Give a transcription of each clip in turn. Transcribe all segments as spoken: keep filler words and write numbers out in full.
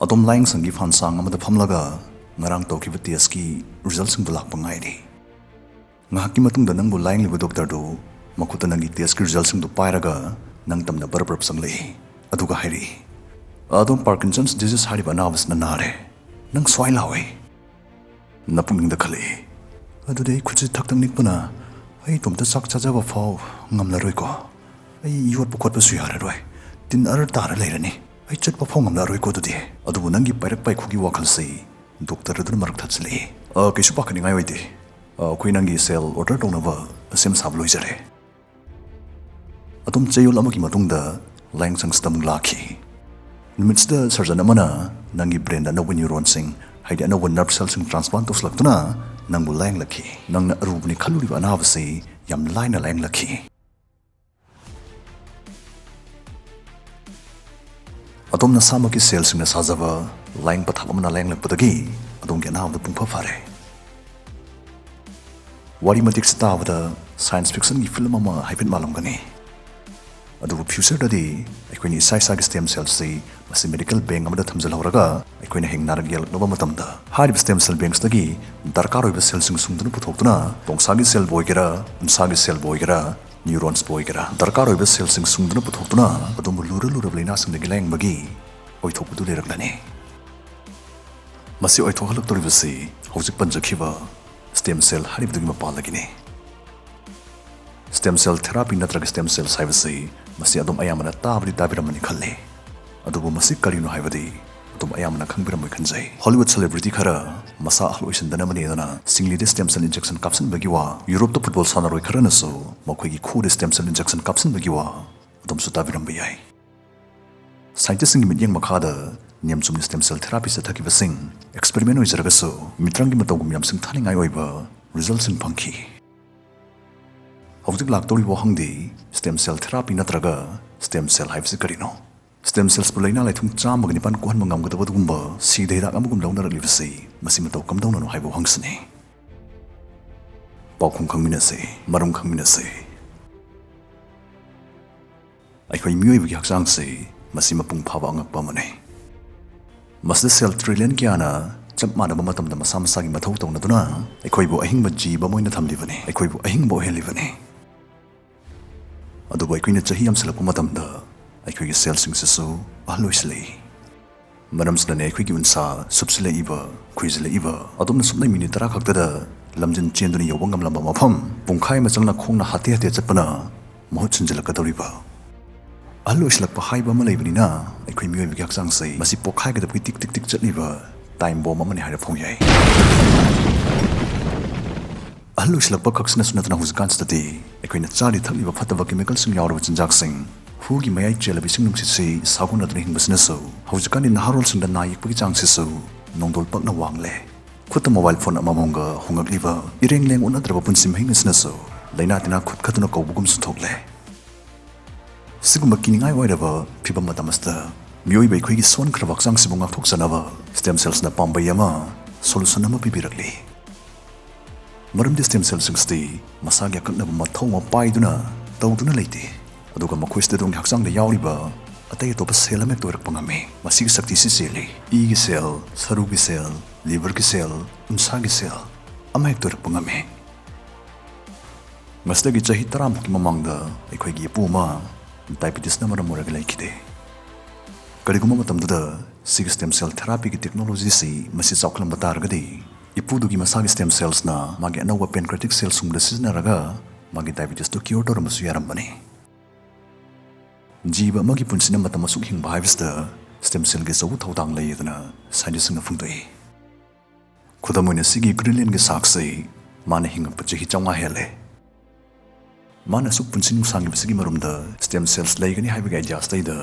ꯑꯗꯣꯝ ꯂꯥꯏꯌꯦꯡꯁꯪꯒꯤ ꯐꯥꯟꯁꯥꯡ ꯑꯃꯗ ꯐꯝꯂꯒ ꯉꯔꯥꯡ ꯇꯧꯈꯤꯕ ꯇꯦꯁꯀꯤ ꯔꯤꯖꯜꯁꯤꯡꯗꯨ ꯂꯥꯛꯄ ꯉꯥꯏꯔꯤ꯫ ꯉꯥꯏꯍꯥꯛꯀꯤ ꯃꯇꯨꯡꯗ ꯅꯪꯕꯨ ꯂꯥꯏꯌꯦꯡꯂꯤꯕ ꯗꯣꯛꯇꯔꯗꯨ ꯃꯈꯨꯠꯇ ꯅꯪꯒꯤ ꯇꯦꯁꯀꯤ ꯔꯤꯖꯜꯁꯤꯡꯗꯨ ꯄꯥꯏꯔꯒ ꯅꯪ ꯇꯝꯅ ꯕꯔꯞ ꯕꯔꯞ ꯆꯪꯂꯛꯏ꯫ ꯑꯗꯨꯒ ꯍꯥꯏꯔꯛꯏ, "ꯑꯗꯣꯝ Parkinson's disease ꯍꯥꯏꯔꯤꯕ ꯑꯅꯥꯕꯁꯤ ꯅꯥꯔꯦ꯫ ꯅꯪ ꯁ꯭ꯋꯥꯏ ꯂꯥꯎꯏ꯫" ꯅꯄꯨꯛꯅꯤꯡꯗ ꯈꯜꯂꯛꯏ, "ꯑꯗꯨꯗꯤ ꯑꯩ ꯈꯨꯠꯁꯤ ꯊꯛ ꯊꯛ ꯅꯤꯛꯄꯅ ꯑꯩ ꯏꯇꯣꯝꯇ ꯆꯥꯛ ꯆꯥꯖꯕ ꯐꯥꯎ ꯉꯝꯂꯔꯣꯏꯀꯣ꯫ ꯑꯩ ꯌꯣꯠꯄ ꯈꯣꯠꯄꯁꯨ ꯌꯥꯔꯔꯣꯏ꯫ ꯇꯤꯟ ꯑꯔ ꯇꯥꯔ ꯂꯩꯔꯅꯤ꯫ ꯑꯩ ꯆꯠꯄ ꯐꯥꯎ ꯉꯝꯂꯔꯣꯏꯀꯣ ꯑꯗꯨꯗꯤ꯫" ꯑꯗꯨꯕꯨ ꯅꯪꯒꯤ ꯄꯥꯏꯔꯛ ꯄꯥꯏꯈꯨꯒꯤ ꯋꯥꯈꯜꯁꯤ ꯗꯣꯛꯇꯔ ꯑꯗꯨꯅ ꯃꯔꯛ ꯊꯠꯆꯤꯜꯂꯛꯏ꯫ "ꯑ, ꯀꯩꯁꯨ ꯄꯥꯈꯠꯅꯤꯡꯉꯥꯏ ꯑꯣꯏꯗꯦ꯫ ꯑ, ꯑꯩꯈꯣꯏ ꯅꯪꯒꯤ ꯁꯦꯜ ꯑꯣꯔꯗꯔ ꯇꯧꯅꯕ ꯁꯦꯝ ꯁꯥꯕ ꯂꯣꯏꯖꯔꯦ꯫" ꯑꯗꯨꯝ ꯆꯌꯣꯜ ꯑꯃꯒꯤ ꯃꯇꯨꯡꯗ ꯂꯥꯏꯌꯦꯡꯁꯪꯁꯤꯗ ꯑꯃꯨꯛ ꯂꯥꯛꯈꯤ꯫ ꯅꯨꯃꯤꯠꯁꯤꯗ ꯁꯔꯖꯟ ꯑꯃꯅ ꯅꯪꯒꯤ ꯕ꯭ꯔꯦꯟꯗ ꯑꯅꯧꯕ ꯅ꯭ꯌꯨꯔꯣꯟꯁꯤꯡ, ꯍꯥꯏꯗꯤ ꯑꯅꯧꯕ ꯅꯔꯚ ꯁꯦꯜꯁꯤꯡ ꯇ꯭ꯔꯥꯟꯁꯄ꯭ꯂꯥꯟ ꯇꯧꯁꯤꯜꯂꯛꯇꯨꯅ ꯅꯪꯕꯨ ꯂꯥꯏꯌꯦꯡꯂꯛꯈꯤ꯫ ꯅꯪꯅ ꯑꯔꯨꯕꯅꯤ ꯈꯜꯂꯨꯔꯤꯕ ꯑꯅꯥꯕꯁꯤ ꯌꯥꯝ ꯂꯥꯏꯅ ꯂꯥꯏꯌꯦꯡꯂꯛꯈꯤ꯫ ꯑꯗꯣꯝ ꯅꯁꯥꯃꯛꯀꯤ ꯁꯦꯜꯁꯤꯡꯅ ꯁꯥꯖꯕ ꯂꯥꯏꯌꯦꯡ ꯄꯊꯥꯞ ꯑꯃꯅ ꯂꯥꯏꯌꯦꯡꯂꯛꯄꯗꯒꯤ ꯑꯗꯣꯝꯒꯤ ꯑꯅꯥꯕꯗꯨ ꯄꯨꯡꯐ ꯐꯔꯦ꯫ ꯋꯥꯔꯤ ꯃꯇꯦꯛꯁꯤ ꯇꯥꯕꯗ ꯁꯥꯏꯟꯁ ꯐꯤꯛꯁꯟꯒꯤ ꯐꯤꯂꯝ ꯑꯃ ꯍꯥꯏꯐꯦꯠ ꯃꯥꯜꯂꯝꯒꯅꯤ꯫ ꯑꯗꯨꯕꯨ ꯐ꯭ꯌꯨꯆꯔꯗꯗꯤ ꯑꯩꯈꯣꯏꯅ ꯏꯁꯥ ꯏꯁꯥꯒꯤ ꯁ꯭ꯇꯦꯝ ꯁꯦꯜꯁꯤ ꯃꯁꯤ ꯃꯦꯗꯤꯀꯦꯜ ꯕꯦꯡꯛ ꯑꯃꯗ ꯊꯝꯖꯤꯜꯍꯧꯔꯒ ꯑꯩꯈꯣꯏꯅ ꯍꯌꯦꯡ ꯅꯥꯔꯛ ꯌꯦꯛꯂꯛꯂꯕ ꯃꯇꯝꯗ ꯍꯥꯏꯔꯤꯕ ꯁ꯭ꯇꯦꯝ ꯁꯦꯜ ꯕꯦꯡꯛꯁꯤꯗꯒꯤ ꯗꯔꯀꯥꯔ ꯑꯣꯏꯕ ꯁꯦꯜꯁꯤꯡ ꯁꯨꯡꯗꯨꯅ ꯄꯨꯊꯣꯛꯇꯨꯅ ꯇꯣꯡꯁꯥꯒꯤ ꯁꯦꯜꯕꯨ ꯑꯣꯏꯒꯦꯔꯥ, ꯎꯟꯁꯥꯒꯤ ꯁꯦꯜꯕꯨ ꯑꯣꯏꯒꯦꯔꯥ, ꯅ꯭ꯌꯨꯔꯣꯟꯁꯄꯨ ꯑꯣꯏꯒꯦꯔꯥ, ꯗꯔꯀꯥꯔ ꯑꯣꯏꯕ ꯁꯦꯜꯁꯤꯡ ꯁꯨꯡꯗꯨꯅ ꯄꯨꯊꯣꯛꯇꯨꯅ ꯑꯗꯣꯝꯕꯨ ꯂꯨꯔ ꯂꯨꯔꯕ ꯂꯥꯏꯅꯥꯁꯤꯡꯗꯒꯤ ꯂꯥꯌꯦꯡꯕꯒꯤ ꯑꯣꯏꯊꯣꯛꯄꯗꯨ ꯂꯩꯔꯛꯂꯅꯤ꯫ ꯃꯁꯤ ꯑꯣꯏꯊꯣꯛꯍꯜꯂꯛꯇꯧꯔꯤꯕꯁꯤ ꯍꯧꯖꯤꯛ ꯄꯟꯖꯈꯤꯕ ꯁ꯭ꯇꯦꯝ ꯁꯦꯜ ꯍꯥꯏꯔꯤꯕꯗꯨꯒꯤ ꯃꯄꯥꯜꯗꯒꯤꯅꯤ꯫ ꯁ꯭ꯇꯦꯝ ꯁꯦꯜ ꯊꯦꯔꯥꯄꯤ ꯅꯠꯇ꯭ꯔꯒ ꯁ꯭ꯇꯦꯝ ꯁꯦꯜꯁ ꯍꯥꯏꯕꯁꯤ ꯃꯁꯤ ꯑꯗꯨꯝ ꯑꯌꯥꯝꯕꯅ ꯇꯥꯕꯗꯤ ꯇꯥꯕꯤꯔꯝꯃꯅꯤ ꯈꯜꯂꯤ꯫ ꯑꯗꯨꯕꯨ ꯃꯁꯤ ꯀꯔꯤꯅꯣ ꯍꯥꯏꯕꯗꯤ ꯑꯗꯨꯝ ꯑꯌꯥꯝꯕꯅ ꯈꯪꯕꯤꯔꯝꯃꯣꯏ ꯈꯟꯖꯩ꯫ ꯍꯣꯂꯤꯋꯨꯗ ꯁꯦꯂꯦꯕ꯭ꯔꯤꯇꯤ ꯈꯔ ꯃꯁꯥ ꯑꯍꯜ ꯑꯣꯏꯁꯤꯟꯗꯅꯕꯅꯦꯗꯅ ꯁꯤꯡꯂꯤꯗ ꯁ꯭ꯇꯦꯝ ꯁꯦꯜ ꯏꯟꯖꯦꯛꯁꯟ ꯀꯥꯞꯁꯤꯟꯕꯒꯤ ꯋꯥ, ꯌꯨꯔꯣꯞꯇ ꯐꯨꯠꯕꯣꯜ ꯁꯥꯟꯅꯔꯣꯏ ꯈꯔꯅꯁꯨ ꯃꯈꯣꯏꯒꯤ ꯈꯨꯗ ꯁ꯭ꯇꯦꯝ ꯁꯦꯜ ꯏꯟꯖꯦꯛꯁꯟ ꯀꯥꯞꯁꯤꯟꯕꯒꯤ ꯋꯥ ꯑꯗꯨꯝꯁꯨ ꯇꯥꯕꯤꯔꯝꯕ ꯌꯥꯏ꯫ ꯁꯥꯏꯟꯇꯤꯁꯁꯤꯡꯒꯤ ꯃꯤꯠꯌꯦꯡ ꯃꯈꯥꯗ ꯅꯤꯌꯝ ꯆꯨꯝꯅ ꯁ꯭ꯇꯦꯝ ꯁꯦꯜ ꯊꯦꯔꯥꯄꯤ ꯆꯠꯊꯈꯤꯕꯁꯤꯡ ꯑꯦꯛꯁꯄꯦꯔꯤꯃꯦꯟ ꯑꯣꯏꯖꯔꯒꯁꯨ ꯃꯤꯇ꯭ꯔꯪꯒꯤ ꯃꯇꯧꯒꯨꯝ ꯌꯥꯝ ꯁꯤꯡꯊꯥꯅꯤꯡꯉꯥꯏ ꯑꯣꯏꯕ ꯔꯤꯖꯜꯠꯁꯤꯡ ꯐꯪꯈꯤ꯫ ꯍꯧꯖꯤꯛ ꯂꯥꯛꯇꯧꯔꯤꯕ ꯋꯥꯍꯪꯗꯤ ꯁ꯭ꯇꯦꯝ ꯁꯦꯜ ꯊꯦꯔꯥꯄꯤ ꯅꯠꯇ꯭ꯔꯒ ꯁ꯭ꯇꯦꯝ ꯁꯦꯜ ꯍꯥꯏꯕꯁꯤ ꯀꯔꯤꯅꯣ? ꯁ꯭ꯇꯦꯝ ꯁꯦꯜꯁꯄꯨ ꯂꯥꯏꯅꯥ ꯂꯥꯏꯊꯨꯡ ꯆꯥꯝꯃꯒ ꯅꯤꯄꯥꯟ ꯀꯣꯛꯍꯟꯕ ꯉꯝꯒꯗꯕ ꯑꯗꯨꯒꯨꯝꯕ ꯁꯤꯗ ꯍꯤꯗꯥꯛ ꯑꯃꯒꯨꯝ ꯂꯧꯅꯔꯛꯂꯤꯕꯁꯤ ꯃꯁꯤ ꯃꯇꯧ ꯀꯝꯗꯧꯅꯅꯣ ꯍꯥꯏꯕ ꯋꯥꯍꯪꯁꯤꯅꯤ꯫ ꯄꯥꯎꯈꯨꯝ ꯈꯪꯃꯤꯟꯅꯁꯤ, ꯃꯔꯝ ꯈꯪꯃꯤꯟꯅꯁꯤ꯫ ꯑꯩꯈꯣꯏ ꯃꯤꯑꯣꯏꯕꯒꯤ ꯍꯛꯆꯥꯡꯁꯤ ꯃꯁꯤ ꯃꯄꯨꯡ ꯐꯥꯕ ꯑꯉꯛꯄ ꯑꯃꯅꯤ꯫ ꯃꯁꯤꯗ ꯁꯦꯜ ꯇ꯭ꯔꯤꯂꯤꯌꯟ ꯀꯌꯥꯅ ꯆꯞ ꯃꯥꯟꯅꯕ ꯃꯇꯝꯗ ꯃꯁꯥ ꯃꯁꯥꯒꯤ ꯃꯊꯧ ꯇꯧꯅꯗꯨꯅ ꯑꯩꯈꯣꯏꯕꯨ ꯑꯍꯤꯡꯕ ꯖꯤꯕ ꯑꯃ ꯑꯣꯏꯅ ꯊꯝꯂꯤꯕꯅꯤ, ꯑꯩꯈꯣꯏꯕꯨ ꯑꯍꯤꯡꯕ ꯑꯣꯏꯍꯜꯂꯤꯕꯅꯤ꯫ ꯑꯗꯨꯕꯨ ꯑꯩꯈꯣꯏꯅ ꯆꯍꯤ ꯌꯥꯝꯁꯤꯜꯂꯛꯄ ꯃꯇꯝꯗ ꯑꯩꯈꯣꯏꯒꯤ ꯁꯦꯜꯁꯤꯡꯁꯤꯁꯨ ꯑꯍꯜ ꯑꯣꯏꯁꯤꯜꯂꯛꯏ꯫ ꯃꯔꯝꯁꯤꯅꯅꯦ ꯑꯩꯈꯣꯏꯒꯤ ꯎꯟꯁꯥ ꯁꯨꯞꯁꯤꯜꯂꯛꯏꯕ, ꯈꯨꯏꯖꯤꯜꯂꯛꯏꯕ꯫ ꯑꯗꯣꯝꯅ ꯁꯨꯞꯅꯩ ꯃꯤꯅꯤꯠ ꯇꯔꯥ ꯈꯛꯇꯗ ꯂꯝꯖꯦꯟ ꯆꯦꯟꯗꯨꯅ ꯌꯧꯕ ꯉꯝꯂꯝꯕ ꯃꯐꯝ ꯄꯨꯡꯈꯥꯏ ꯑꯃ ꯆꯪꯅ ꯈꯣꯡꯅ ꯍꯥꯇꯦ ꯍꯥꯇꯦ ꯆꯠꯄꯅ ꯃꯍꯨꯠ ꯁꯤꯟꯖꯤꯜꯂꯛꯀꯗꯧꯔꯤꯕ꯫ ꯑꯍꯜ ꯑꯣꯏꯁꯤꯜꯂꯛꯄ ꯍꯥꯏꯕ ꯑꯃ ꯂꯩꯕꯅꯤꯅ ꯑꯩꯈꯣꯏ ꯃꯤꯑꯣꯏꯕꯒꯤ ꯍꯛꯆꯥꯡꯁꯦ ꯃꯁꯤ ꯄꯣꯛꯈꯥꯏꯒꯗꯕꯒꯤ ꯇꯤꯛ ꯇꯤꯛ ꯇꯤꯛ ꯆꯠꯂꯤꯕ ꯇꯥꯏꯝ ꯕꯣꯝ ꯑꯃꯅꯤ ꯍꯥꯏꯔ ꯐꯣꯡ ꯌꯥꯏ꯫ ꯑꯍꯜ ꯑꯣꯏꯁꯤꯜꯂꯛꯄ ꯈꯛꯁꯤꯅꯁꯨ ꯅꯠꯇꯅ ꯍꯧꯖꯤꯛꯀꯥꯟꯁꯤꯗꯗꯤ ꯑꯩꯈꯣꯏꯅ ꯆꯥꯔꯤ ꯊꯛꯂꯤꯕ ꯐꯠꯇꯕ ꯀꯦꯃꯤꯀꯦꯜꯁꯤꯡ ꯌꯥꯎꯔꯕ ꯆꯤꯟꯖꯥꯛꯁꯤꯡ, ꯍꯨꯒꯤ ꯃꯌꯥꯏ ꯆꯦꯜꯂꯕ ꯏꯁꯤꯡ ꯅꯨꯡꯁꯤꯠꯁꯤ ꯁꯥꯒꯣꯟꯅꯗꯨꯅ ꯍꯤꯡꯕꯁꯤꯅꯁꯨ ꯍꯧꯖꯤꯛꯀꯥꯟꯗꯤ ꯅꯍꯥꯔꯣꯜꯁꯤꯡꯗ ꯅꯥ ꯌꯦꯛꯄꯒꯤ ꯆꯥꯡꯁꯤꯁꯨ ꯅꯣꯡꯗꯣꯜ ꯄꯛꯅ ꯋꯥꯡꯂꯦ꯫ ꯈꯨꯠꯇ ꯃꯣꯕꯥꯏꯜ ꯐꯣꯟ ꯑꯃꯃꯝꯒ ꯍꯣꯡꯂꯛꯂꯤꯕ ꯏꯔꯦꯡ ꯂꯦꯡ ꯑꯣꯟꯅꯗ꯭ꯔꯕ ꯄꯨꯟꯁꯤ ꯃꯍꯤꯡ ꯑꯁꯤꯅꯁꯨ ꯂꯥꯏꯅꯥ ꯇꯤꯟꯅꯥ ꯈꯨꯠ ꯈꯠꯇꯨꯅ ꯀꯧꯕꯒꯨꯝꯁꯨ ꯊꯣꯛꯂꯦ꯫ ꯁꯤꯒꯨꯝꯕ ꯀꯤꯅꯤꯡꯉꯥꯏ ꯑꯣꯏꯔꯕ ꯐꯤꯕꯝ ꯃꯇꯝ ꯑꯁꯤꯗ ꯃꯤꯑꯣꯏꯕ ꯑꯩꯈꯣꯏꯒꯤ ꯁꯣꯟꯈ꯭ꯔꯕ ꯍꯛꯆꯥꯡꯁꯤꯕꯨ ꯉꯥꯛꯊꯣꯛꯆꯅꯕ ꯁ꯭ꯇꯦꯝ ꯁꯦꯜꯁꯅ ꯄꯥꯝꯕꯩ ꯑꯃ, ꯁꯣꯂꯨꯁꯟ ꯑꯃ ꯄꯤꯕꯤꯔꯛꯂꯤ꯫ ꯃꯔꯝꯗꯤ ꯁ꯭ꯇꯦꯝ ꯁꯦꯜꯁꯤꯡꯁꯤꯗꯤ ꯃꯁꯥꯒꯤ ꯑꯀꯛꯅꯕ ꯃꯊꯧ ꯑꯃ ꯄꯥꯏꯗꯨꯅ ꯇꯧꯗꯨꯅ ꯂꯩꯇꯦ, ꯑꯗꯨꯒ ꯃꯈꯣꯏꯁꯤꯗ ꯑꯗꯣꯝꯒꯤ ꯍꯛꯆꯥꯡꯗ ꯌꯥꯎꯔꯤꯕ ꯑꯇꯩ ꯑꯇꯣꯞꯄ ꯁꯦꯜ ꯑꯃ ꯍꯦꯛꯇ ꯑꯣꯏꯔꯛꯄ ꯉꯝꯃꯤ꯫ ꯃꯁꯤꯒꯤ ꯁꯛꯇꯤꯁꯤ ꯆꯦꯜꯂꯤ꯫ ꯏꯒꯤ ꯁꯦꯜ, ꯁꯔꯨꯒꯤ ꯁꯦꯜ, ꯂꯤꯚꯔꯒꯤ ꯁꯦꯜ, ꯎꯟꯁꯥꯒꯤ ꯁꯦꯜ ꯑꯃ ꯍꯦꯛꯇ ꯑꯣꯏꯔꯛꯄ ꯉꯝꯃꯤ꯫ ꯃꯁꯤꯗꯒꯤ ꯆꯍꯤ ꯇꯔꯥꯃꯨꯛꯀꯤ ꯃꯃꯥꯡꯗ ꯑꯩꯈꯣꯏꯒꯤ ꯏꯄꯨ ꯑꯃ ꯗꯥꯏꯕꯤꯇꯤꯁꯅ ꯃꯔꯝ ꯑꯣꯏꯔꯒ ꯂꯩꯈꯤꯗꯦ꯫ ꯀꯔꯤꯒꯨꯝꯕ ꯃꯇꯝꯗꯨꯗ ꯁꯤꯒꯤ ꯁ꯭ꯇꯦꯝ ꯁꯦꯜ ꯊꯦꯔꯥꯄꯤꯒꯤ ꯇꯦꯛꯅꯣꯂꯣꯖꯤꯁꯤ ꯃꯁꯤ ꯆꯥꯎꯈꯠꯂꯝꯕ ꯇꯥꯔꯒꯗꯤ, ꯏꯄꯨꯗꯨꯒꯤ ꯃꯁꯥꯒꯤ ꯁ꯭ꯇꯦꯝ ꯁꯦꯜꯁꯅ ꯃꯥꯒꯤ ꯑꯅꯧꯕ ꯄꯦꯟꯀ꯭ꯔꯦꯇꯤꯛ ꯁꯦꯜ ꯁꯨꯡꯕꯗ ꯁꯤꯖꯤꯟꯅꯔꯒ ꯃꯥꯒꯤ ꯗꯥꯏꯕꯤꯇꯤꯁꯇꯨ ꯀ꯭ꯌꯣꯔ ꯇꯧꯔꯝꯕꯁꯨ ꯌꯥꯔꯝꯕꯅꯤ꯫ ꯖꯤꯕ ꯑꯃꯒꯤ ꯄꯨꯟꯁꯤꯅ ꯃꯇꯝ ꯑꯁꯨꯛ ꯍꯤꯡꯕ ꯍꯥꯏꯕꯁꯤꯗ ꯁ꯭ꯇꯦꯝ ꯁꯦꯜꯒꯤ ꯑꯆꯧꯕ ꯊꯧꯗꯥꯡ ꯂꯩ ꯑꯗꯨꯅ ꯁꯥꯏꯟꯇꯤꯁꯁꯤꯡꯅ ꯐꯣꯡꯗꯣꯛꯏ꯫ ꯈꯨꯗꯝ ꯑꯣꯏꯅ, ꯁꯤꯒꯤ ꯒ꯭ꯔꯤꯟꯂꯦꯟꯒꯤ ꯁꯥꯛꯁꯤ ꯃꯥꯅ ꯍꯤꯡꯉꯛꯄ ꯆꯍꯤ ꯆꯥꯝꯃꯉꯥ ꯍꯦꯜꯂꯦ꯫ ꯃꯥꯅ ꯑꯁꯨꯛ ꯄꯨꯟꯁꯤ ꯅꯨꯡꯁꯥꯡꯉꯤꯕꯁꯤꯒꯤ ꯃꯔꯨꯝꯗ ꯁ꯭ꯇꯦꯝ ꯁꯦꯜꯁ ꯂꯩꯒꯅꯤ ꯍꯥꯏꯕꯒꯤ ꯑꯥꯏꯗꯤꯌꯥꯁꯤꯗꯩꯗ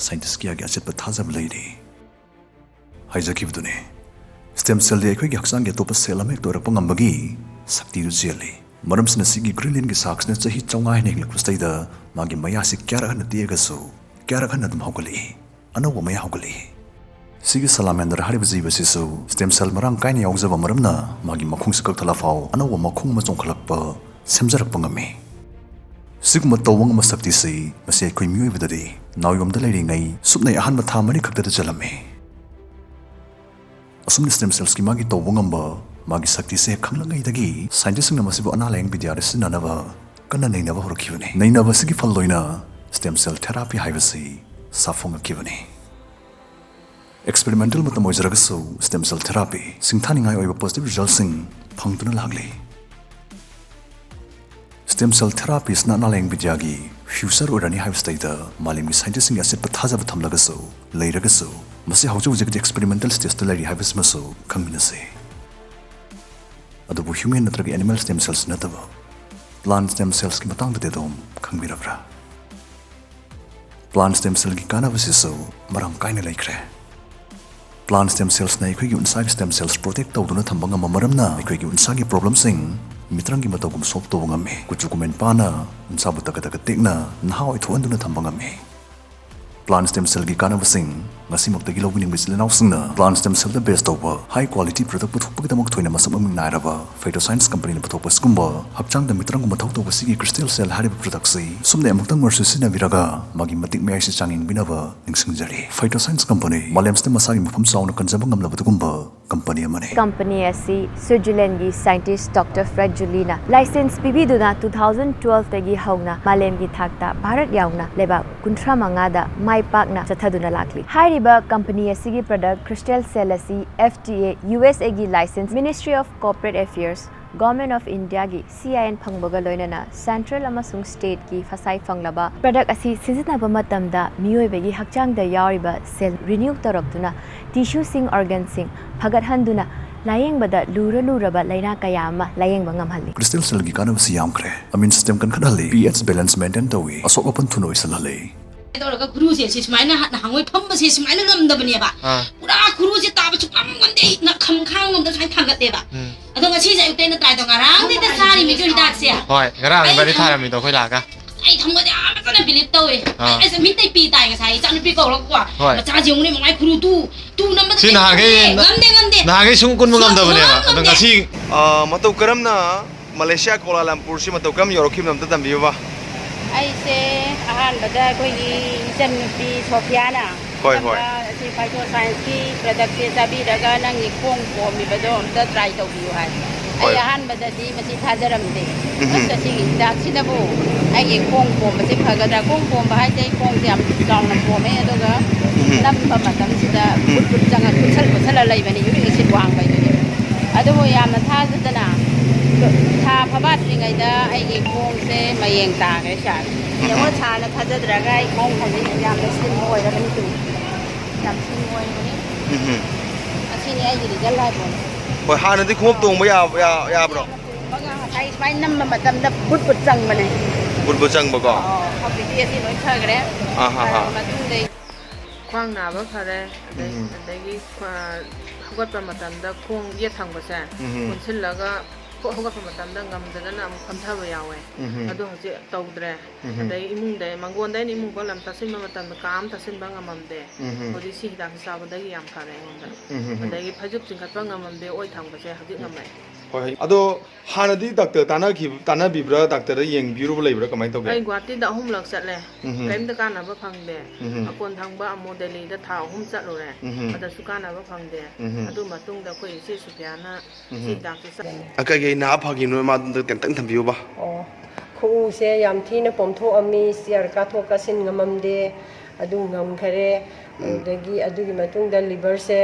ꯁꯥꯏꯟꯇꯤꯁ ꯀꯌꯥꯒꯤ ꯑꯆꯦꯠꯄ ꯊꯥꯖꯕ ꯂꯩꯔꯤ꯫ ꯍꯥꯏꯖꯈꯤꯕꯗꯨꯅꯤ, ꯁ꯭ꯇꯦꯝ ꯁꯦꯜꯗꯤ ꯑꯩꯈꯣꯏꯒꯤ ꯍꯛꯆꯥꯡꯒꯤ ꯑꯇꯣꯞꯄ ꯁꯦꯜ ꯑꯃ ꯍꯦꯛꯇ ꯑꯣꯏꯔꯛꯄ ꯉꯝꯕꯒꯤ ꯁꯛꯇꯤꯗꯨ ꯆꯦꯜꯂꯤ꯫ ꯃꯔꯝꯁꯤꯅ ꯁꯤꯒꯤ ꯒ꯭ꯔꯤꯟꯂꯦꯟꯒꯤ ꯁꯥꯛꯁꯤꯅ ꯆꯍꯤ ꯆꯥꯝꯃꯉꯥ ꯍꯦꯟꯅ ꯍꯤꯡꯂꯛꯄꯁꯤꯗꯩꯗ ꯃꯥꯒꯤ ꯃꯌꯥꯁꯤ ꯀꯌꯥꯔꯛ ꯍꯟꯅ ꯇꯦꯛꯑꯒꯁꯨ ꯀꯌꯥꯔꯛ ꯍꯟꯅ ꯑꯗꯨꯝ ꯍꯧꯒꯠꯂꯛꯏ꯫ ꯑꯅꯧꯕ ꯃꯌꯥ ꯍꯧꯒꯠꯂꯛꯏ꯫ ꯁꯤꯒꯤ ꯁꯂꯥꯃꯦꯟꯗꯔ ꯍꯥꯏꯔꯤꯕ ꯖꯤꯕꯁꯤꯁꯨ ꯁ꯭ꯇꯦꯝ ꯁꯦꯜ ꯃꯔꯥꯡ ꯀꯥꯏꯅ ꯌꯥꯎꯖꯕ ꯃꯔꯝꯅ ꯃꯥꯒꯤ ꯃꯈꯣꯡꯁꯤ ꯀꯛꯊꯠꯂꯐꯥꯎ ꯑꯅꯧꯕ ꯃꯈꯣꯡ ꯑꯃ ꯆꯣꯡꯈꯠꯂꯛꯄ, ꯁꯦꯝꯖꯔꯛꯄ ꯉꯝꯃꯤ꯫ ꯁꯤꯒꯨꯝꯕ ꯇꯧꯕ ꯉꯝꯕ ꯁꯛꯇꯤꯁꯤ ꯃꯁꯤ ꯑꯩꯈꯣꯏ ꯃꯤꯑꯣꯏꯕꯗꯗꯤ ꯅꯥꯎꯌꯣꯝꯗ ꯂꯩꯔꯤꯉꯩ ꯁꯨꯞꯅꯩ ꯑꯍꯥꯟꯕ ꯊꯥ ꯃꯔꯤ ꯈꯛꯇꯗ ꯆꯜꯂꯝꯃꯤ꯫ ꯑꯁꯨꯝꯅ stem cellꯁꯀꯤ ꯃꯥꯒꯤ ꯇꯧꯕ ꯉꯝꯕ, ꯃꯥꯒꯤ ꯁꯛꯇꯤꯁꯦ ꯈꯪꯂꯤꯉꯩꯗꯒꯤ scientistꯁꯤꯡꯅ ꯃꯁꯤꯕꯨ ꯑꯅꯥ ꯂꯥꯌꯦꯡ ꯕꯤꯗ꯭ꯌꯥꯗ ꯁꯤꯖꯤꯟꯅꯅꯕ ꯀꯟꯅ ꯅꯩꯅꯕ ꯍꯧꯔꯛꯈꯤꯕꯅꯤ꯫ ꯅꯩꯅꯕ ꯑꯁꯤꯒꯤ ꯐꯜ ꯑꯣꯏꯅ stem cell therapy ꯍꯥꯏꯕꯁꯤ ꯁꯥꯐꯣꯡꯉꯛꯈꯤꯕꯅꯤ꯫ Experimental ꯃꯇꯝ ꯑꯣꯏꯖꯔꯒꯁꯨ stem cell therapy ꯁꯤꯡꯊꯥꯅꯤꯡꯉꯥꯏ ꯑꯣꯏꯕ positive resultꯁꯤꯡ ꯐꯪꯗꯨꯅ ꯂꯥꯛꯂꯤ꯫ Stem cell therapyꯁꯤꯅ ꯑꯅꯥ ꯂꯥꯌꯦꯡ ꯕꯤꯗ꯭ꯌꯥꯒꯤ future ꯑꯣꯏꯔꯅꯤ ꯍꯥꯏꯕꯁꯤꯗꯩꯗ ꯃꯥꯂꯦꯝꯒꯤ scientistꯁꯤꯡꯒꯤ ꯑꯆꯦꯠꯄ ꯊꯥꯖꯕ ꯊꯝꯂꯒꯁꯨ ꯂꯩꯔꯒꯁꯨ, ꯃꯁꯤ ꯍꯧꯖꯤꯛ ꯍꯧꯖꯤꯛꯀꯤꯗꯤ experimental stageꯇ ꯂꯩꯔꯤ ꯍꯥꯏꯕꯁꯤꯃꯁꯨ ꯈꯪꯃꯤꯟꯅꯁꯤ꯫ ꯑꯗꯨꯕꯨ human ꯅꯠꯇ꯭ꯔꯒ animal stem cellsꯁꯤ ꯅꯠꯇꯕ plant stem cellsꯀꯤ ꯃꯇꯥꯡꯗꯗꯤ ꯑꯗꯣꯝ ꯈꯪꯕꯤꯔꯕ꯭ꯔꯥ? Plant stem cellꯒꯤ ꯀꯥꯟꯅꯕꯁꯤꯁꯨ ꯃꯔꯥꯡ ꯀꯥꯏꯅ ꯂꯩꯈ꯭ꯔꯦ꯫ Plant stem cellsꯅ ꯑꯩꯈꯣꯏꯒꯤ ꯎꯟꯁꯥꯒꯤ stem cells protect ꯇꯧꯗꯨꯅ ꯊꯝꯕ ꯉꯝꯕ ꯃꯔꯝꯅ ꯑꯩꯈꯣꯏꯒꯤ ꯎꯟꯁꯥꯒꯤ problemꯁꯤꯡ ꯃꯤꯇ꯭ꯔꯪꯒꯤ ꯃꯇꯧꯒꯨꯝ solve ꯇꯧꯕ ꯉꯝꯃꯤ꯫ ꯀꯨꯆꯨ ꯀꯨꯃꯦꯟ ꯄꯥꯅ ꯎꯟꯁꯥꯕꯨ ꯇꯀ ꯇꯀ ꯇꯦꯛꯅ ꯅꯍꯥ ꯑꯣꯏꯊꯣꯛꯍꯟꯗꯨꯅ ꯊꯝꯕ ꯉꯝꯃꯤ꯫ Plant stem cellꯒꯤ ꯀꯥꯟꯅꯕꯁꯤꯡ ꯉꯁꯤꯃꯛꯇꯒꯤ ꯂꯧꯕꯤꯅꯤꯡꯕ ꯏꯆꯤꯜ ꯏꯅꯥꯎꯁꯤꯡꯅ plant stem cellꯗ base ꯇꯧꯕ high quality product ꯄꯨꯊꯣꯛꯄꯒꯤꯗꯃꯛ ꯊꯣꯏꯅ ꯃꯁꯛ ꯃꯃꯤꯡ ꯅꯥꯏꯔꯕ Phytoscience companyꯅ ꯄꯨꯊꯣꯛꯄ ꯑꯁꯤꯒꯨꯝꯕ ꯍꯛꯆꯥꯡꯗ ꯃꯤꯇ꯭ꯔꯪꯒꯨꯝ ꯃꯊꯧ ꯇꯧꯕ ꯑꯁꯤꯒꯤ Crystal Cell ꯍꯥꯏꯔꯤꯕ productꯁꯤ ꯁꯨꯝꯅ ꯑꯃꯨꯛꯇꯪ ꯑꯣꯏꯔꯁꯨ ꯁꯤꯖꯤꯟꯅꯕꯤꯔꯒ ꯃꯥꯒꯤ ꯃꯇꯤꯛ ꯃꯌꯥꯏꯁꯤ ꯆꯥꯡꯌꯦꯡꯕꯤꯅꯕ ꯅꯤꯡꯁꯤꯡꯖꯔꯤ꯫ Phytoscience company ꯃꯥꯂꯦꯝꯁꯤꯗ ꯃꯁꯥꯒꯤ ꯃꯐꯝ ꯆꯥꯎꯅ ꯀꯟꯖꯕ ꯉꯝꯂꯕ ꯑꯗꯨꯒꯨꯝꯕ company ꯑꯃꯅꯤ꯫ Company ꯑꯁꯤ Switzerlandꯒꯤ scientist Doctor Fred Juliꯅ license ꯄꯤꯕꯤꯗꯨꯅ two thousand twelveꯇꯒꯤ ꯍꯧꯅ ꯃꯥꯂꯦꯝꯒꯤ ꯊꯥꯛꯇ ꯚꯥꯔꯠ ꯌꯥꯎꯅ ꯂꯩꯕꯥꯛ ꯀꯨꯟꯊ꯭ꯔꯥ ꯃꯉꯥꯗ ꯃꯥꯏ ꯄꯥꯛꯅ ꯆꯠꯊꯗꯨꯅ ꯂꯥꯛꯂꯤ꯫ ꯍꯥꯏꯔꯤꯕ company ꯑꯁꯤꯒꯤ product Crystal Cell ꯑꯁꯤ F D A, USAꯒꯤ license, Ministry of Corporate Affairs, Government of Indiaꯒꯤ C I N ꯐꯪꯕꯒ ꯂꯣꯏꯅꯅ central ꯑꯃꯁꯨꯡ stateꯀꯤ ꯐꯁꯥꯏ ꯐꯪꯂꯕ product ꯑꯁꯤ ꯁꯤꯖꯤꯟꯅꯕ ꯃꯇꯝꯗ ꯃꯤꯑꯣꯏꯕꯒꯤ ꯍꯛꯆꯥꯡꯗ ꯌꯥꯎꯔꯤꯕ cell renew ꯇꯧꯔꯛꯇꯨꯅ tissueꯁꯤꯡ, organꯁꯤꯡ ꯐꯒꯠꯍꯟꯗꯨꯅ ꯂꯥꯌꯦꯡꯕꯗ ꯂꯨꯔ ꯂꯨꯔꯕ ꯂꯥꯏꯅꯥ ꯀꯌꯥ ꯑꯃ ꯂꯥꯌꯦꯡꯕ ꯉꯝꯍꯜꯂꯤ꯫ Crystal Cellꯒꯤ ꯀꯥꯟꯅꯕꯁꯤ ꯌꯥꯝꯈ꯭ꯔꯦ꯫ Immune system ꯀꯟꯈꯠꯍꯜꯂꯤ, pH balance maintain ꯇꯧꯏ, ꯑꯁꯣꯛ ꯑꯄꯟ ꯊꯨꯅ ꯑꯣꯏꯁꯜꯍꯜꯂꯤ꯫ ꯇꯧꯔꯒ ꯈꯨꯔꯨꯁꯦ ꯁꯤ ꯁꯨꯃꯥꯏꯅ ꯅꯍꯥꯟꯋꯥꯏ ꯐꯝꯕꯁꯦ ꯁꯨꯃꯥꯏꯅ ꯉꯝꯗꯕꯅꯦꯕ꯫ ꯑꯥ꯫ ꯄꯨꯔꯥ ꯈꯨꯔꯨꯁꯦ ꯇꯥꯕ ꯁꯨꯡꯉꯝ ꯉꯝꯗꯦ, ꯑꯩ ꯅ-, ꯈꯝ ꯈꯥꯡ ꯉꯝꯗ ꯁꯨꯃꯥꯏꯅ ꯊꯥꯡꯒꯠꯂꯦꯕ꯫ ꯎꯝ꯫ ꯑꯗꯣ ꯉꯁꯤꯁꯦ ꯑꯌꯨꯛꯇ ꯑꯩꯅ try ꯇꯧ, ꯉꯔꯥꯡꯗꯩꯅ ꯆꯥꯔꯤꯃꯤꯗꯣ ꯍꯤꯗꯥꯛꯁꯦ꯫ ꯍꯣꯏ, ꯉꯔꯥꯡ ꯑꯩ ꯏꯕꯥꯅꯤ ꯊꯝ-, ꯊꯥꯔꯝꯃꯤꯗꯣ ꯑꯩꯈꯣꯏ ꯂꯥꯛꯑꯒ꯫ ꯑꯩ ꯊꯃꯣꯏꯗ ꯌꯥꯝ ꯐꯖꯅ believe ꯇꯧꯋꯦ꯫ ꯑꯥ꯫ ꯑꯩ, ꯑꯩꯁꯦ ꯃꯤꯠꯇꯩ ꯄꯤ ꯇꯥꯏ ꯉꯁꯥꯏ ꯏꯆꯥꯅꯨꯄꯤ ꯀꯧꯔꯛꯄ꯫ ꯍꯣꯏ꯫ ꯃꯆꯥꯁꯦ ꯌꯦꯡꯉꯨꯅꯦ ꯃꯃꯥꯏ ꯈꯨꯔꯨ ꯇꯨ, ꯇꯨ ꯅꯝꯕꯗ ꯁꯤ ꯅꯍꯥꯟꯈꯩ ꯉꯝꯗꯦ, ꯉꯝꯗꯦ꯫ ꯅꯍꯥꯟꯈꯩ ꯁꯨꯡ ꯀꯨꯟꯕ ꯁꯨꯡ ꯉꯝꯗꯕꯅꯦꯕ꯫ ꯀꯨꯟꯕ ꯑꯗꯣ ꯉꯝꯗꯦ꯫ ꯉꯁꯤ ꯑ, ꯃꯇꯧ ꯀꯔꯝꯅ ꯃꯂꯦꯁꯤꯌꯥ ꯀꯣꯂꯥꯂꯝꯄꯨꯔꯁꯤ ꯃꯇꯧ ꯀꯔꯝ ꯌꯧꯔꯛꯈꯤꯕꯅꯣ ꯑꯝꯇ ꯇꯝꯕꯤꯌꯨꯕ꯫ ꯑꯩꯁꯦ ꯑꯍꯥꯟꯕꯗ ꯑꯩꯈꯣꯏꯒꯤ ꯏꯆꯟꯅꯨꯄꯤ ꯁꯣꯐꯤꯌꯥꯅ ꯍꯣꯏ, ꯍꯣꯏ꯫ ꯑꯁꯤ ꯐꯥꯏꯇꯣ ꯁꯥꯏꯟꯁꯀꯤ ꯄ꯭ꯔꯗꯛꯁꯦ ꯆꯥꯕꯤꯔꯒ ꯅꯪꯒꯤ ꯈꯣꯡ ꯄꯣꯝꯃꯤꯕꯗꯣ ꯑꯝꯇ ꯇ꯭ꯔꯥꯏ ꯇꯧꯕꯤꯌꯨ ꯍꯥꯏ꯫ ꯑꯩ ꯍꯣꯏ꯫ ꯑꯍꯥꯟꯕꯗꯗꯤ ꯃꯁꯤ ꯊꯥꯖꯔꯝꯗꯦ꯫ ꯎꯝ꯫ ꯑꯁ, ꯑꯁꯤꯒꯤ ꯍꯤꯗꯥꯛꯁꯤꯅꯕꯨ ꯑꯩꯒꯤ ꯈꯣꯡ ꯄꯣꯝꯕꯁꯦ ꯐꯒꯗ꯭ꯔꯥ? ꯈꯣꯡ ꯄꯣꯝꯕ ꯍꯥꯏꯁꯦ ꯑꯩ ꯈꯣꯡꯁꯦ ꯌꯥꯝ ꯆꯥꯎꯅ ꯄꯣꯝꯃꯦ, ꯑꯗꯨꯒ ꯎꯝ꯫ ꯅꯝꯕ ꯃꯇꯝꯁꯤꯗ ꯎꯝ꯫ ꯕꯨꯠ ꯕꯨꯠ ꯆꯪꯉ ꯀꯨꯠꯁꯜ ꯀꯨꯠꯁꯜꯂ ꯂꯩꯕꯅꯤ, ꯌꯨꯔꯤꯛ ꯑꯦꯁꯤꯠ ꯋꯥꯡꯕꯩꯗꯨꯅꯤ꯫ ꯑꯗꯨꯕꯨ ꯌꯥꯝꯅ ꯊꯥꯖꯗꯅ ꯊꯥ ꯐꯕꯥꯠꯇ꯭ꯔꯤꯉꯩꯗ ꯑꯩꯒꯤ ꯈꯣꯡꯁꯦ ꯃꯌꯦꯡ ꯇꯥꯈ꯭ꯔꯦ ꯁꯥꯔ꯫ ꯎꯝ꯫ ꯌꯦꯡꯉꯣ ꯁꯥꯔꯅ ꯊꯥꯖꯗ꯭ꯔꯒ ꯑꯩ ꯈꯣꯡ ꯍꯧꯖꯤꯛ ꯌꯥꯝꯅ ꯁ꯭ꯂꯤꯝ ꯑꯣꯏꯔꯕꯅꯤ ꯇꯨ꯫ ꯌꯥꯝ ꯁ꯭ꯂꯤꯝ ꯑꯣꯏꯔꯕꯅꯤ꯫ ꯎꯝ꯫ ꯑꯁꯤꯅꯤ ꯑꯩꯒꯤ ꯔꯤꯖꯜ ꯍꯥꯏꯕꯨ꯫ ꯍꯣꯏ, ꯍꯥꯟꯅꯗꯤ ꯈꯣꯡꯎꯞ ꯇꯣꯡꯕ ꯌꯥ-, ꯌꯥ-, ꯌꯥꯕ꯭ꯔꯣ? ꯌꯥꯝꯅ ꯇꯣꯡꯕꯒ ꯉꯁꯥꯏ ꯁꯨꯃꯥꯏꯅ ꯅꯝꯕ ꯃꯇꯝꯗ ꯕꯨꯠ ꯕꯨꯠ ꯆꯪꯕꯅꯦ꯫ ꯕꯨꯠ ꯕꯨꯠ ꯆꯪꯕꯀꯣ? ꯑꯣ, ꯍꯧꯖꯤꯛꯇꯤ ꯑꯁꯤ ꯂꯣꯏ ꯐꯈ꯭ꯔꯦ꯫ ꯑꯥ, ꯍꯥ, ꯍꯥ꯫ ꯐꯔꯕ ꯃꯇꯨꯡꯗ ꯈ꯭ꯋꯥꯡ ꯅꯥꯕ ꯐꯔꯦ, ꯑꯗꯩ-, ꯎꯝ꯫ ꯑꯗꯒꯤ ꯈ꯭ꯋꯥ-, ꯍꯧꯒꯠꯄ ꯃꯇꯝꯗ ꯈꯣꯡ ꯌꯦꯠ ꯊꯪꯕꯁꯦ ꯎꯝ꯫ ꯀꯣꯟꯁꯤꯜꯂꯒ ꯍꯣ-, ꯍꯧꯒꯠꯄ ꯃꯇꯝꯗ ꯉꯝꯗꯗꯅ ꯑꯃꯨꯛ ꯐꯝꯊꯕ ꯌꯥꯎꯋꯦ꯫ ꯎꯝ꯫ ꯑꯗꯣ ꯍꯧꯖꯤꯛ ꯇꯧꯗ꯭ꯔꯦ꯫ ꯎꯝ꯫ ꯑꯗꯩ ꯏꯃꯨꯡꯗ, ꯃꯪꯒꯣꯟꯗꯩꯅ ꯏꯃꯨꯡ ꯐꯥꯎ ꯂꯝ ꯇꯥꯁꯤꯟꯕ ꯃꯇꯝꯗ ꯀꯥ ꯑꯃ ꯇꯥꯁꯤꯟꯕ ꯉꯝꯃꯝꯗꯦ꯫ ꯎꯝ꯫ ꯍꯧꯖꯤꯛ ꯁꯤ ꯍꯤꯗꯥꯛꯁꯦ ꯆꯥꯕꯗꯒꯤ ꯌꯥꯝ ꯐꯔꯦ ꯑꯩꯉꯣꯟꯗ꯫ ꯎꯝ꯫ ꯑꯗꯒꯤ ꯐꯩꯖꯨꯞ ꯆꯤꯡꯈꯠꯄ ꯉꯝꯃꯝꯗꯦ, ꯑꯣꯏ ꯊꯪꯕꯁꯦ ꯍꯧꯖꯤꯛ ꯉꯝꯃꯛꯑꯦ꯫ ꯍꯣꯏ, ꯍꯣꯏ꯫ ꯑꯗꯣ ꯍꯥꯟꯅꯗꯤ ꯗꯥꯛꯇꯔ ꯇꯥꯟꯅꯈꯤꯕ, ꯇꯥꯟꯅꯕꯤꯕ꯭ꯔꯥ? ꯗꯥꯛꯇꯔꯗ ꯌꯦꯡꯕꯤꯔꯨꯕ ꯂꯩꯕ꯭ꯔꯥ? ꯀꯃꯥꯏꯅ ꯇꯧꯒꯦ? ꯑꯩ ꯒꯨꯍꯥꯇꯤꯗ ꯑꯍꯨꯝꯂꯛ ꯆꯠꯂꯦ꯫ ꯎꯝ꯫ ꯀꯔꯤꯝꯇ ꯀꯥꯟꯅꯕ ꯐꯪꯗꯦ꯫ ꯎꯝ꯫ ꯑꯀꯣꯟ ꯊꯪꯕ ꯑꯃꯨꯛ ꯗꯦꯜꯂꯤꯗ ꯊꯥ ꯑꯍꯨꯝ ꯆꯠꯂꯨꯔꯦ꯫ ꯎꯝ꯫ ꯑꯗꯁꯨ ꯀꯥꯟꯅꯕ ꯐꯪꯗꯦ꯫ ꯎꯝ꯫ ꯑꯗꯨ ꯃꯇꯨꯡꯗ ꯑꯩꯈꯣꯏ ꯏꯆꯦ ꯁꯨꯐꯤꯌꯥꯅ ꯎꯝ꯫ ꯁꯤ ꯍꯤꯗꯥꯛꯁꯦ ꯆꯥ- ꯑ, ꯀꯩꯀꯩ ꯅꯥ ꯐꯈꯤꯕꯅꯣ ꯃꯥꯗꯣ ꯑꯝꯇꯪ ꯊꯝꯕꯤꯌꯨꯕ꯫ ꯑꯣ, ꯈꯨꯎꯁꯦ ꯌꯥꯝ ꯊꯤꯅ ꯄꯣꯝꯊꯣꯛꯑꯝꯃꯤ, ꯆꯤꯌꯔ ꯀꯥꯊꯣꯛ ꯀꯥꯁꯤꯟ ꯉꯝꯃꯝꯗꯦ, ꯑꯗꯨ ꯉꯝꯈꯔꯦ꯫ ꯎꯝ꯫ ꯑꯗꯨꯗꯒꯤ ꯑꯗꯨꯒꯤ ꯃꯇꯨꯡꯗ ꯂꯤꯚꯔꯁꯦ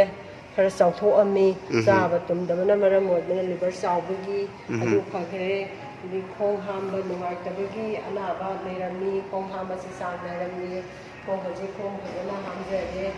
ꯈꯔ ꯆꯥꯎꯊꯣꯛꯑꯝꯃꯤ, ꯎꯝ꯫ ꯆꯥꯕ ꯇꯨꯝꯗꯕꯅ ꯃꯔꯝ ꯑꯣꯏꯗꯅ ꯂꯤꯚꯔ ꯆꯥꯎꯕꯒꯤ ꯎꯝ꯫ ꯑꯗꯨ ꯐꯈ꯭ꯔꯦ꯫ ꯑꯗꯩ ꯈꯣꯡ ꯍꯥꯝꯕ ꯅꯨꯡꯉꯥꯏꯇꯕꯒꯤ ꯑꯅꯥꯕ ꯂꯩꯔꯝꯃꯤ, ꯈꯣꯡ ꯍꯥꯝꯕꯁꯤ ꯆꯥꯡ ꯅꯥꯏꯔꯝꯃꯤ, ꯈꯣꯡ ꯍꯧꯖꯤꯛ ꯈꯣꯡ ꯐꯖꯅ ꯍꯥꯝꯖꯔꯦ꯫